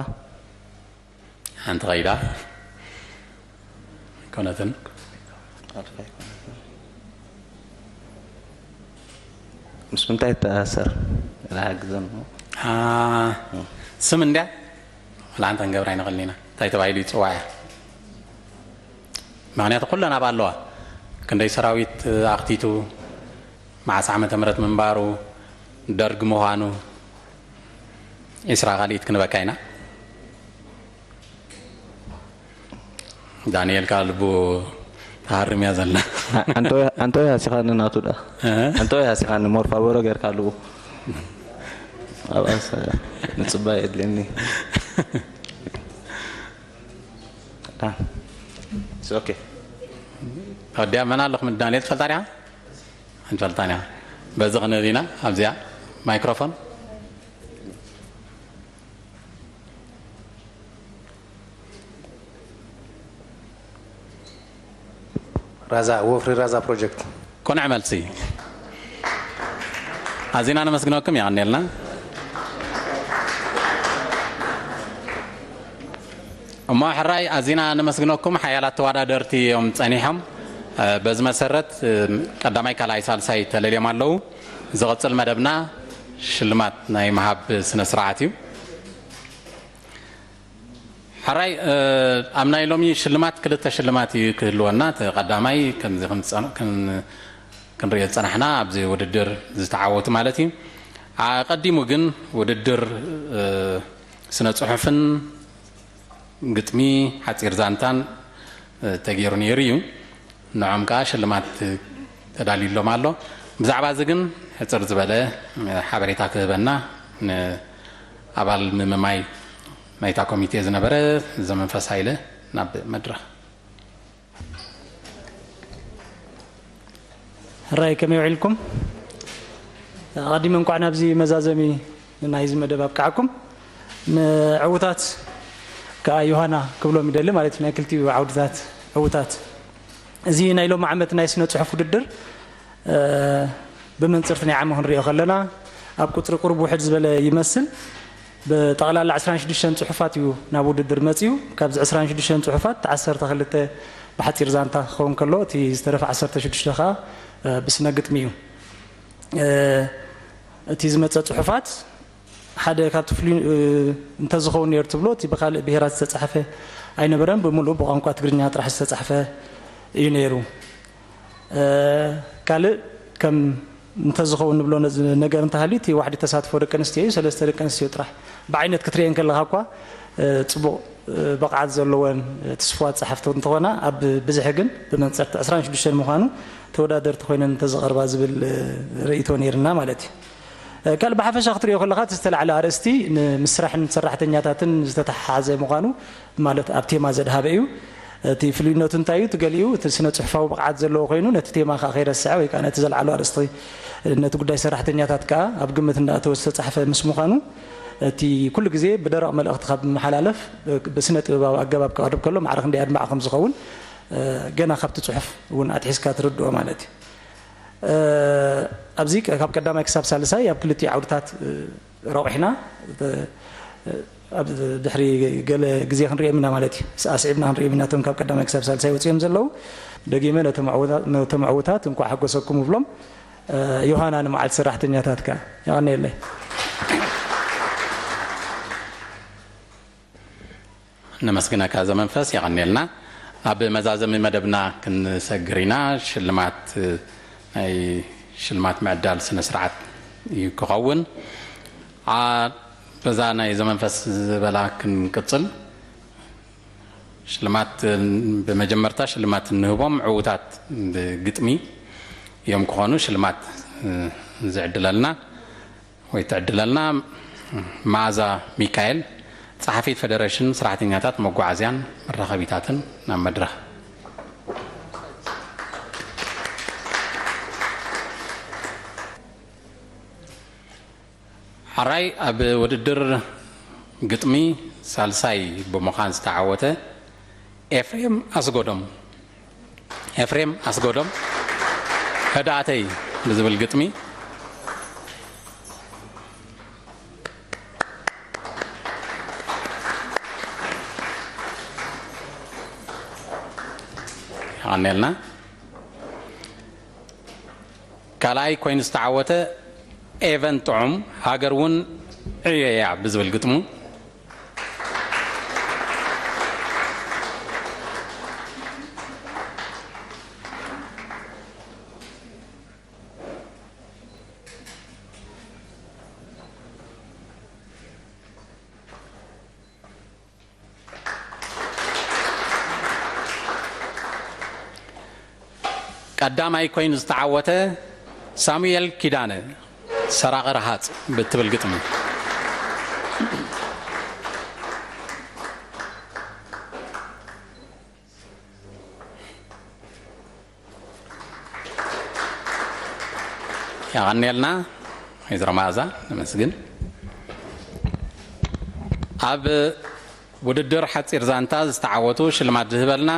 ሓንቲ ኸይዳ ኣይኮነትን። ምስ ምንታይ ይተኣሳሰር? ሓግዘን። አ፣ ስም እንድያ ወላ ሓንቲ ክንገብራ ኣይንኽእልን ኢና። እንታይ ተባሂሉ ይፅዋዕ እያ? ምኽንያቱ ኩለን ኣብኣ ኣለዋ። ክንደይ ሰራዊት ኣኽቲቱ፣ መዓስ ዓመተ ምህረት ምንባሩ፣ ደርግ ምዃኑ፣ ዒስራ ካልኢት ክንበካ ኢና። ዳንኤል ከዓ ልቡ ተሃርም እያ ዘላ። ኣንቶይ ኣንቶይ ሃሲኻኒ ናቱ ዳ እ? ኣንቶይ ሃሲኻኒ ሞር ፋቦሮ ጌርካ ኣለዎ። ኣብኣስ ምጽባይ የድልየኒ። ኦኬ። ወዲያ መን ኣለኹም? ዳንኤል ትፈልጣ ዲኻ? ኣይትፈልጣን እያ። በዚ ክንብል ኢና። ኣብዚኣ ማይክሮፎን። ራዛ፣ ወፍሪ ራዛ ፕሮጀክት። ኮንዕ መልሲ። ኣዚና ነመስግነኩም፣ የቐንየልና። እሞ ሕራይ ኣዚና ነመስግነኩም። ሓያላት ተወዳደርቲ እዮም ጸኒሖም። እ፣ በዚ መሰረት፣ እ፣ ቀዳማይ፣ ካልኣይ፣ ሳልሳይ ተለልዮም ኣለዉ። ዝቕጽል መደብና ሽልማት ናይ ምሃብ ስነ ስርዓት እዩ። ሕራይ፣ እ፣ ኣብ ናይ ሎሚ ሽልማት ክልተ ሽልማት እዩ ክህልወና። እቲ ቀዳማይ ከምዚ ክንጸን-፣ ክን-፣ ክንሪኦ ዝጸናሕና ኣብዚ ውድድር ዝተዓወቱ ማለት እዩ። ኣቐዲሙ ግን ውድድር፣ እ፣ ስነ ጽሑፍን ግጥሚ፣ ሓጺር ዛንታን፣ እ፣ ተገይሩ ነይሩ እዩ። ንዖም ከኣ ሽልማት ተዳልዩሎም ኣሎ። ብዛዕባ እዚ ግን ሕጽር ዝበለ፣ እ፣ ሓበሬታ ክህበና ንኣባል ምምማይ ናይታ ኮሚቴ ዝነበረ ዘመንፈስ ሃይለ ናብ መድረኽ። ሕራይ ከመይ ውዒልኩም? ኣቐዲመ እንኳዕ ናብዚ መዛዘሚ ናይዚ መደብ ኣብቅዓኩም። ንዕዉታት ከኣ ዮሃና ክብሎም ይደሊ፣ ማለት ናይ ክልቲኡ ዓውድታት ዕዉታት። እዚ ናይ ሎሚ ዓመት ናይ ስነ ጽሑፍ ውድድር፣ እ፣ ብመንጽርቲ ናይ ዓሚ ክንሪኦ ከለና፣ ኣብ ቁጽሪ ቁሩብ ውሕድ ዝበለ ይመስል። ብጠቕላላ ዕስራን ሽዱሽተን ጽሑፋት እዩ ናብ ውድድር መጺኡ። ካብዚ ዕስራን ሽዱሽተን ጽሑፋት፣ ዓሰርተ ክልተ ብሓጺር ዛንታ ክኸውን ከሎ፣ እቲ ዝተረፈ ዓሰርተ ሽዱሽተ ከኣ፣ እ፣ ብስነ ግጥሚ እዩ። እ፣ እቲ ዝመጸ ጽሑፋት ሓደ ካብቲ ፍሉይ፣ እ፣ እንተዝኸውን ነይሩ ትብሎ፣ እቲ ብኻልእ ብሄራት ዝተጻሕፈ ኣይነበረን፣ ብምሉእ ብቋንቋ ትግርኛ ጥራሕ ዝተጻሕፈ እዩ ነይሩ። እ፣ ካልእ ከም እንተዝኸውን ንብሎ ነ-፣ ነገር እንተሃልዩ፣ እቲ ዋሕዲ ተሳትፎ ደቂ ኣንስትዮ እዩ። ሰለስተ ደቂ ኣንስትዮ ጥራሕ ብዓይነት ክትሪኤን ከለኻ እኳ፣ እ፣ ጽቡቕ፣ እ፣ ብቕዓት ዘለወን፣ እ፣ ትስፉዋት ጸሓፍቲ እንትኾና፣ ኣብ ብዝሒ ግን ብመንጽርቲ ዕስራን ሽዱሽተን ምዃኑ ተወዳደርቲ ኮይነን እንተዝቐርባ ዝብል፣ እ፣ ርእይቶ ነይርና ማለት እዩ። እ፣ ካልእ ብሓፈሻ ክትሪኦ ከለኻ፣ እቲ ዝተላዕለ ኣርእስቲ ንምስራሕን ሰራሕተኛታትን ዝተተሓሓዘ ምዃኑ፣ ማለት ኣብ ቴማ ዘድሃበ እዩ። እቲ ፍሉይነቱ እንታይ እዩ? እቲ ገሊኡ እቲ ስነ ጽሑፋዊ ብቕዓት ዘለዎ ኮይኑ፣ ነቲ ቴማ ከኣ ከይረስዐ ወይ ከኣ ነቲ ዘልዓሎ ኣርእስቲ፣ ነቲ ጉዳይ ሰራሕተኛታት ከኣ ኣብ ግምት እንዳእተወ ዝተጻሕፈ ምስ ምዃኑ፣ እቲ ኩሉ ግዜ ብደረቕ መልእኽቲ ካብ መሓላለፍ፣ ብስነ ጥበባዊ ኣገባብ ክቐርብ ከሎ ማዕረ ክንደይ ኣድማዒ ከም ዝኸውን፣ እ፣ ገና ካብቲ ጽሑፍ እውን ኣትሒዝካ ትርድኦ ማለት እዩ። እ፣ ኣብዚ ካብ ቀዳማይ ክሳብ ሳልሳይ ኣብ ክልቲኡ ዓውድታት፣ እ፣ ረቑሕና፣ እ፣ ኣብ ድሕሪ ገለ ግዜ ክንሪኦም ኢና ማለት እዩ። ኣስዒብና ክንሪኦም ኢና እቶም ካብ ቀዳማይ ክሳብ ሳልሳይ ወጺኦም ዘለዉ። ደጊመ ነቶም ዕዉታ-፣ ነቶም ዕዉታት እንኳዕ ሓጎሰኩም እብሎም። እ፣ ዮሃና ንመዓልቲ ሰራሕተኛታት ከኣ የቐንየለይ። ነመስግነካ ዘመንፈስ፣ የቐንየልና። ናብ መዛዘሚ መደብና ክንሰግር ኢና። ሽልማት፣ ናይ ሽልማት ምዕዳል ስነ ስርዓት እዩ ክኸውን። ዓ-፣ በዛ ናይ ዘመንፈስ ዝበላ ክንቅጽል። ሽልማት፣ ብመጀመርታ ሽልማት እንህቦም ዕዉታት ግጥሚ እዮም ክኾኑ ሽልማት ዝዕድለልና ወይ ትዕድለልና። መኣዛ ሚካኤል፣ ጸሓፊት ፌደሬሽን ሰራሕተኛታት መጓዓዝያን መራኸቢታትን፣ ናብ መድረኽ። ሕራይ ኣብ ውድድር ግጥሚ ሳልሳይ ብምዃን ዝተዓወተ ኤፍሬም ኣስጎዶም፣ ኤፍሬም ኣስጎዶም፣ ህድኣተይ ብዝብል ግጥሚ። የቐንየልና። ካልኣይ ኮይኑ ዝተዓወተ ኤቨን ጥዑም፣ ሃገር እውን ዕዮ እያ ብዝብል ግጥሙ። ቀዳማይ ኮይኑ ዝተዓወተ ሳሙኤል ኪዳነ፣ ሰራቒ ረሃጽ ብትብል ግጥሚ። የቐንየልና ወይዘሮ መኣዛ፣ ነመስግን። ኣብ ውድድር ሓጺር ዛንታ ዝተዓወቱ ሽልማት ዝህበልና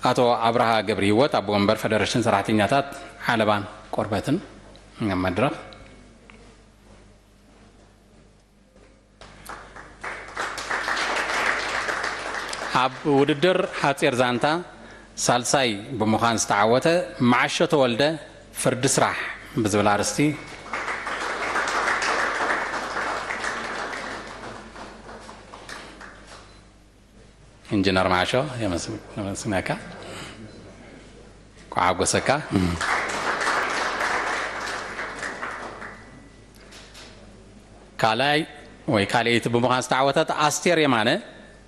ኣቶ ኣብርሃ ገብረሂወት፣ ኣቦ ወንበር ፈደረሽን ሰራሕተኛታት ዓለባን ቆርበትን፣ ናብ መድረኽ። ኣብ ውድድር ሓጺር ዛንታ ሳልሳይ ብምዃን ዝተዓወተ መዓሾ ተወልደ፣ ፍርዲ ስራሕ ብዝብል ኣርእስቲ። ኢንጂነር መዓሾ፣ የመስግነካ። እንኳዕ ሓጎሰካ። ካልኣይ ወይ ካልኣይቲ ብምዃን ዝተዓወተት ኣስቴር የማነ፣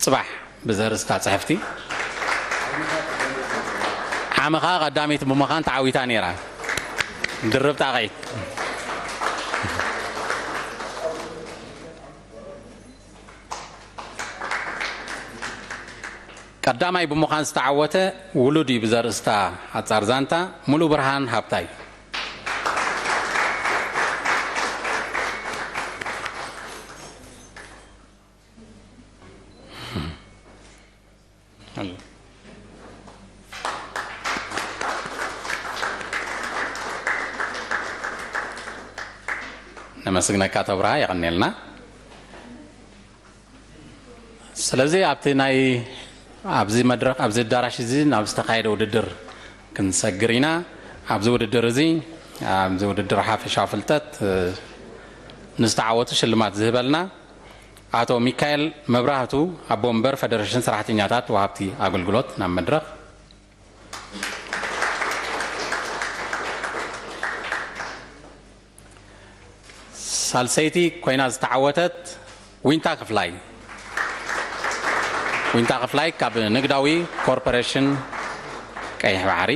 ጽባሕ ብዘርእስታ ጽሕፍቲ። ዓምኻ ቀዳመይቲ ብምዃን ተዓዊታ ነይራ። ድርብ ጣቕዒት። ቀዳማይ ብምዃን ዝተዓወተ ውሉድ እዩ ብዘርእስታ ሓጻር ዛንታ፣ ሙሉእ ብርሃን ሃብታይ። ነመስግነካ ተብራ፣ የቐንየልና። ስለዚ ኣብቲ ናይ ኣብዚ መድረኽ፣ ኣብዚ ኣዳራሽ እዚ ናብ ዝተኻየደ ውድድር ክንሰግር ኢና። ኣብዚ ውድድር እዚ፣ ኣብዚ ውድድር ሓፈሻዊ ፍልጠት፣ እ፣ ንዝተዓወቱ ሽልማት ዝህበልና ኣቶ ሚካኤል መብራህቱ፣ ኣቦ ወንበር ፈደረሽን ሰራሕተኛታት ወሃብቲ ኣገልግሎት፣ ናብ መድረኽ። ሳልሰይቲ ኮይና ዝተዓወተት ዊንታ ክፍላይ፣ ዊንታ ክፍላይ ካብ ንግዳዊ ኮርፖሬሽን ቀይሕ ባሕሪ።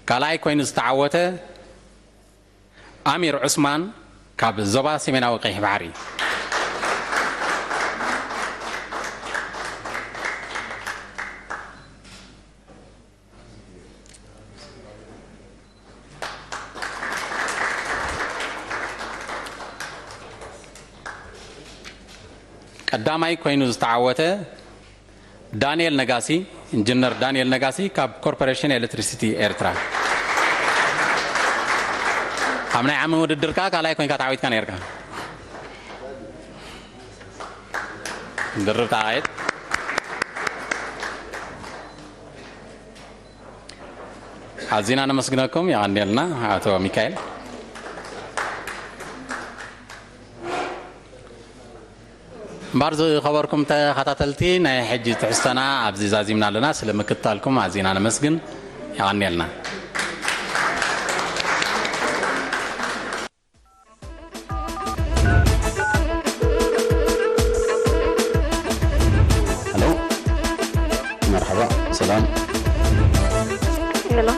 ካልኣይ ኮይኑ ዝተዓወተ ኣሚር ዑስማን ካብ ዞባ ሰሜናዊ ቀይሕ ባሕሪ። ቀዳማይ ኮይኑ ዝተዓወተ ዳንኤል ነጋሲ፣ ኢንጂነር ዳንኤል ነጋሲ ካብ ኮርፖሬሽን ኤሌክትሪሲቲ ኤርትራ። ኣብ ናይ ዓሚ ውድድር ከኣ ካልኣይ ኮይንካ ተዓዊትካ ነይርካ። ድርብ ተዓዊት። ኣዚና ነመስግነኩም፣ የቐንየልና ኣቶ ሚካኤል። እምበኣር ዝኸበርኩም ተኸታተልቲ፣ ናይ ሕጂ ትሕዝቶና ኣብዚ ዛዚምና ኣለና። ስለ ምክትታልኩም ኣዚና ነመስግን። የቐንየልና። ሄሎ፣ መርሓባ፣ ሰላም። ሄሎ።